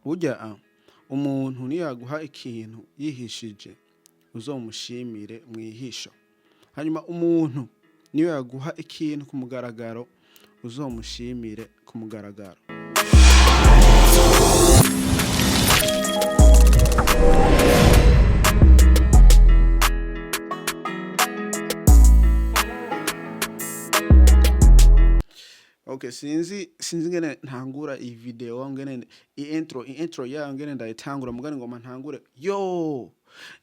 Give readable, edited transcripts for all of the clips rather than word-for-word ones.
Burya umuntu niyaguha ikintu yihishije, uzomushimire mwihisho. Hanyuma umuntu niyo yaguha ikintu ku mugaragaro, uzomushimire ku mugaragaro. Okay, sinzi ngene ntangura iyi video, ngene iyi intro yayo ngene ndayitangura. Mugani ngoma ntangure. Yo,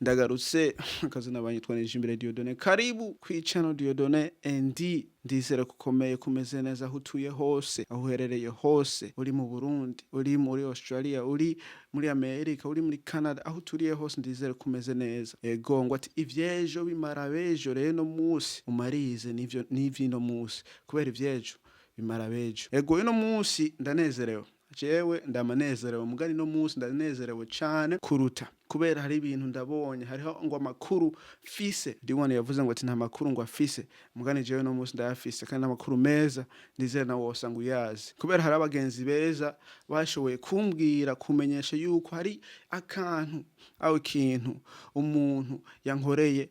ndagarutse akazina banyitwa Nijimbere Dieudonné. Karibu kwi channel Dieudonné ND. Ndizera kukomeye, kumeze neza aho utuye hose, aho uherereye hose, uri mu Burundi, uri muri Australia, uri muri America, uri muri Canada, aho uturiye hose ndizere kumeze neza. Ego, ngo ati ivyejo bimara bejo. Rero no musi umarize nivyo n'ivyino musi, kubera ivyejo bimara bejo. Ego, uno munsi ndanezerewe, jewe ndamanezerewe. Mugani no munsi ndanezerewe cane kuruta, kubera hari ibintu ndabonye, hariho ngo amakuru fise. Diwane yavuze ngo ati nta makuru ngo afise, mugani jewe no munsi ndayafise, kandi amakuru meza. Ndizere nawe wosanga uyazi, kubera hari abagenzi beza bashoboye kumbwira, kumenyesha yuko hari akantu aho ikintu umuntu yankoreye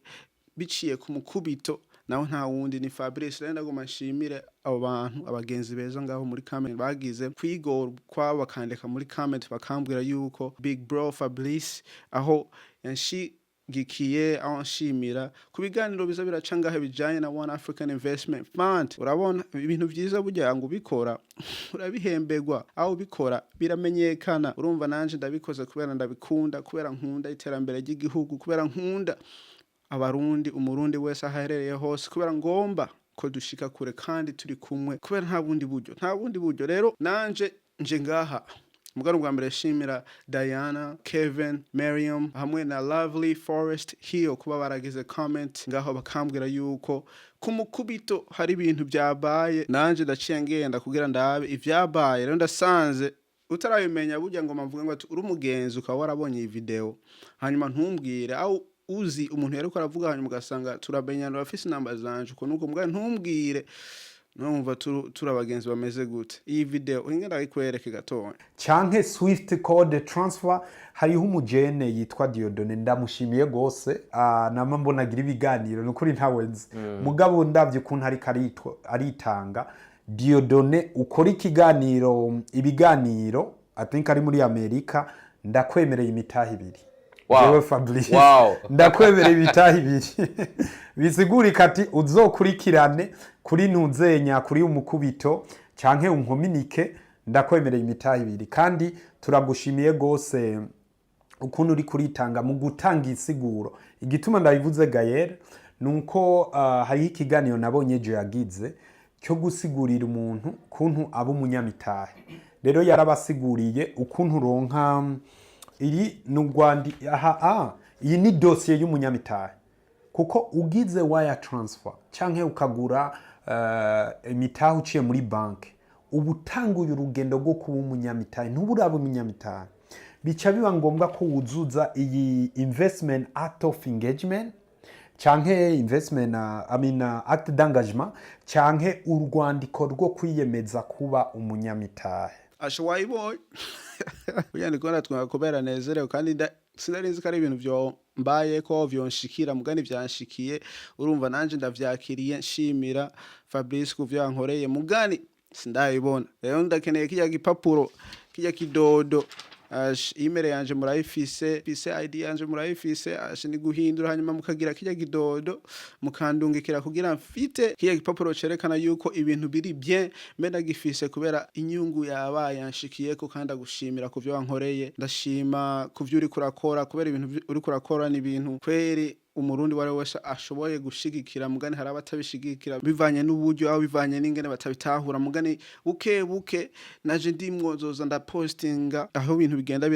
biciye ku mukubito. Nawe nta wundi ni Fabrice. Rero ndagoma nshimire abo bantu, abagenzi beza ngaho muri comment, bagize kwigora kwabo bakandika muri comment, bakambwira yuko Big Bro Fabrice aho yanshigikiye, aho nshimira ku biganiro biza biraca ngaho bijanye na One African Investment Fund. Urabona ibintu vyiza burya ngo ubikora urabihemberwa, aho ubikora biramenyekana. Urumva nanje ndabikoze kubera ndabikunda, kubera nkunda iterambere ry'igihugu, kubera nkunda Abarundi, Umurundi wese aho aherereye hose, kubera ngomba ko dushika kure kandi turi kumwe, kubera nta bundi buryo, nta bundi buryo. Rero nanje nje ngaha mugabo bwa mbere shimira Diana, Kevin, Miriam hamwe na Lovely Forest Hill kuba baragize comment ngaho, bakambwira yuko ku mukubito hari ibintu byabaye. Nanje ndaciye ngenda kugira ndabe ivyabaye. Rero ndasanze utarabimenya burya ngo mvuga ngo ati uri umugenzi ukaba warabonye iyi video, hanyuma ntumbwire aho uzi umuntu yariko aravuga, hanyuma ugasanga turamenyana, urafise inamba zanje uko nuko, mbwa ntumbwire, numva turi abagenzi bameze gute? Iyi video inge ndayikwereke gatoya. Canke Swift code transfer. Hariho umujene yitwa Dieudonné, ndamushimiye gose. Nama mbona agira ibiganiro, nukuri ntawe nzi, mugabo ndavye ukuntu ariko aritanga. Dieudonné, ukora ikiganiro, ibiganiro, I think ari muri Amerika. Ndakwemereye imitahe 2. Jewe Fabrice ndakwemereye imitahe 2. Bisigurika ati uzokurikirane kuri ntuzenya kuri umukubito canke unkominike. Ndakwemereye imitahe 2. Kandi turagushimiye gose ukuntu uri kuritanga mu gutanga insiguro. Igituma ndabivuze, Gael, nuko hariho ikiganiro nabonye ejo yagize cyo gusigurira umuntu kuntu aba umunyamitahe. Rero yarabasiguriye ukuntu uronka iri ni urwandi aha. Iyi ni dosiye y'umunyamitahe, kuko ugize wire transfer canke ukagura imitahe uciye muri banki, uba utanguye urugendo rwo kuba umunyamitahe. Ntuburaba umunyamitahe, bica biba ngombwa ko wuzuza iyi investment act of engagement canke investment I mean, act d'engagement canke urwandiko rwo kwiyemeza kuba umunyamitahe. Asha, wayibonye burya, ndiko ndatwenga kubera nezerewe, kandi sinari nzi ko ari ibintu vyo mbaye ko vyonshikira, mugani vyanshikiye. Urumva nanje ndavyakiriye, nshimira Fabrice ku vyo yankoreye, mugani sindayibona. Rero ndakeneye kirya gipapuro, kirya kidodo. Ash, email yanje murayifise, fise ID yanje murayifise. Ash, ni guhindura, hanyuma mukagira kirya kidodo mukandungikira, kugira mfite kirya gipapuro cerekana yuko ibintu biri bien, mbe ndagifise, kubera inyungu yabaye yanshikiyeko. Kandi agushimira ku vyo wankoreye, ndashima ku vyo uriko urakora, kubera ibintu uriko urakora ni ibintu kweri Umurundi wari wese ashoboye gushigikira. Mugani hari abatabishigikira bivanye n'uburyo, aho bivanye n'ingene batabitahura. Mugani buke buke naje ndimwo, nzoza ndapostinga aho ibintu bigenda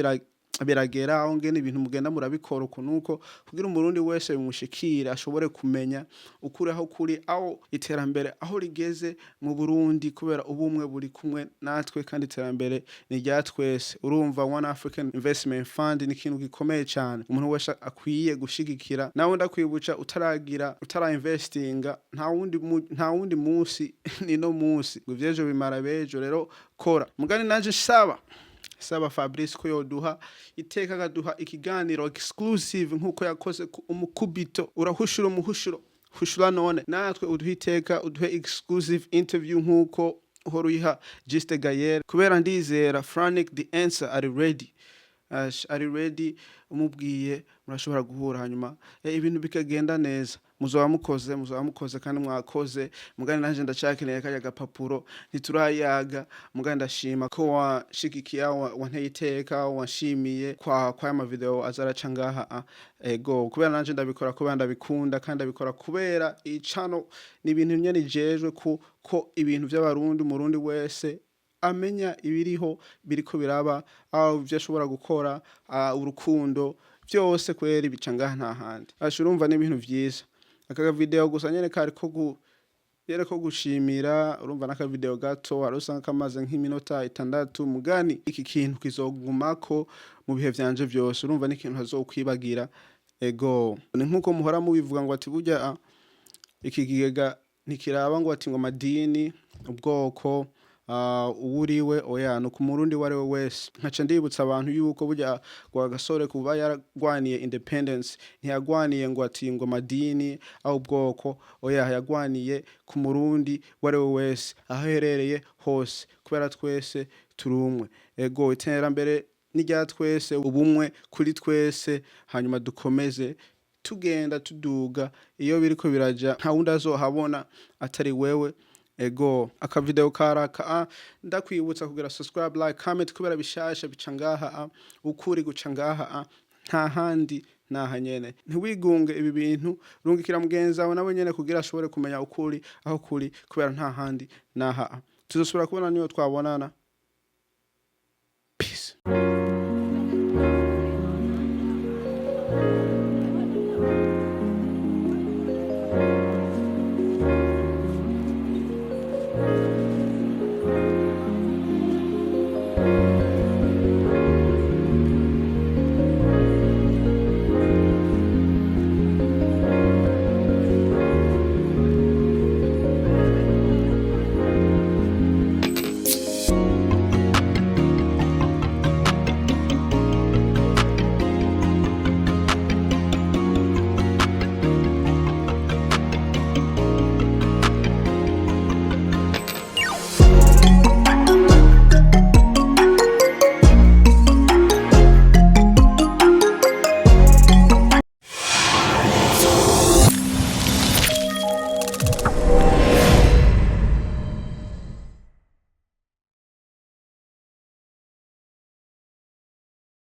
biragera, aho ngene ibintu mugenda murabikora uku nuko, kugira Umurundi wese bimushikire, ashobore kumenya ukuri aho kuri, aho iterambere aho rigeze mu Burundi, kubera ubumwe buri kumwe natwe kandi iterambere ni rya twese. Urumva One African Investment Fund ni ikintu gikomeye cyane umuntu wese akwiye gushigikira. Nawe ndakwibuca, utaragira, utara investinga, nta wundi munsi ni no munsi, ngo ivyejo bimara bejo. Rero kora. Mugani nanje saba Saba Fabrice ko yoduha iteka, akaduha ikiganiro exclusive nkuko yakoze ku umukubito urahushura umuhushuro hushura. None natwe uduhe iteka, uduhe exclusive interview nkuko uhora uyiha Juste Gael, kubera ndizera Frank the Answer ari ready. Ash, ari ready. Umubwiye murashobora guhura, hanyuma ibintu bikagenda neza. Muzoba mukoze, muzoba mukoze kandi mwakoze. Mugani nanje ndacakeneye karya gapapuro, ntiturayaga. Mugani ndashima ko washigikiye, wanteye iteka, wanshimiye kwa aya mavideo azaraca ngaha. Ego, kubera nanje ndabikora kubera ndabikunda, kandi ndabikora kubera icano ni ibintu nyene jejwe ko ibintu vy'Abarundi, Umurundi wese amenya ibiriho, biriko biraba, aho ivyo ashobora gukora, urukundo byose kweri bica ngaha, nta handi. Asha, urumva ni ibintu vyiza. Aka video gusa nyene kari ko yere ko gushimira. Urumva n'aka video gato wari usanga kamaze nk'iminota 6. Mugani iki kintu kizogumako mu bihe vyanje vyose. Urumva ni ikintu ntazokwibagira. Ego, ni nkuko muhora mubivuga ngo ati burya iki kigega ntikiraba ngo ati ngo amadini, ubwoko, uwuriwe. Oya, ni ku Murundi uwo ari we wese. Nkaca ndibutsa abantu yuko burya Rwagasore kuba yaragwaniye independence, ntiyagwaniye ngo ati ngo amadini aho ubwoko. Oya, yagwaniye ku Murundi uwo ari we wese aho aherereye hose, kubera twese turi umwe. Ego, iterambere ni rya twese, ubumwe kuri twese, hanyuma dukomeze tugenda tuduga. Iyo biriko biraja, nta wundi azohabona atari wewe. Ego, akavideo karaka. Ndakwibutsa kugira subscribe, like, comment, kubera bishasha bica ngaha. Ukuri guca ngaha, nta handi, naha nyene. Ntiwigunge ibi bintu, rungikira mugenzi wawe nawe nyene kugira ashobore kumenya ukuri aho kuri, kubera nta handi, naha. Tuzosubira kubona niyo twabonana.